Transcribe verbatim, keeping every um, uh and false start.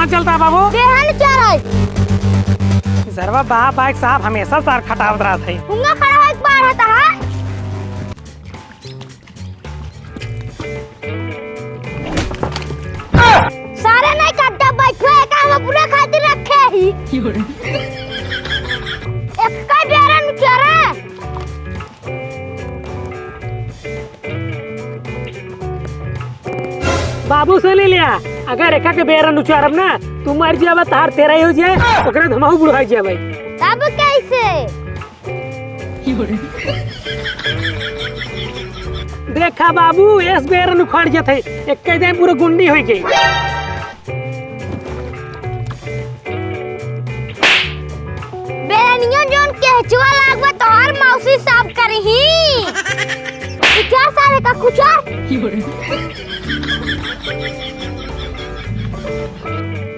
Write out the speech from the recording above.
चलता बाबू। बेहन क्या रहे? सरवा बा, बाइक साहब हमेशा सार खटावत रहत है। हुंगा खड़ा होइक बार हता है। सारे नहीं कड्डा बैठो, एक हम पूरा खातिर रखे ही। एक का बेरा नु चरा। बाबू से ले लिया, अगर एका के बेरा नु चरब ना, तू मर जाबा, तार तेरा ही हो जाए, ओकरे धमाऊ बुढ़ाई जाए भाई। तब कैसे? देखा बाबू, एस बेरन उखड़ जत है, एक्के दाईं पूरा गुंडी होई गई। बेरनिया जोन केचुआ लागबा तोहर मौसी साफ करही। कुचार सारे का कुचार।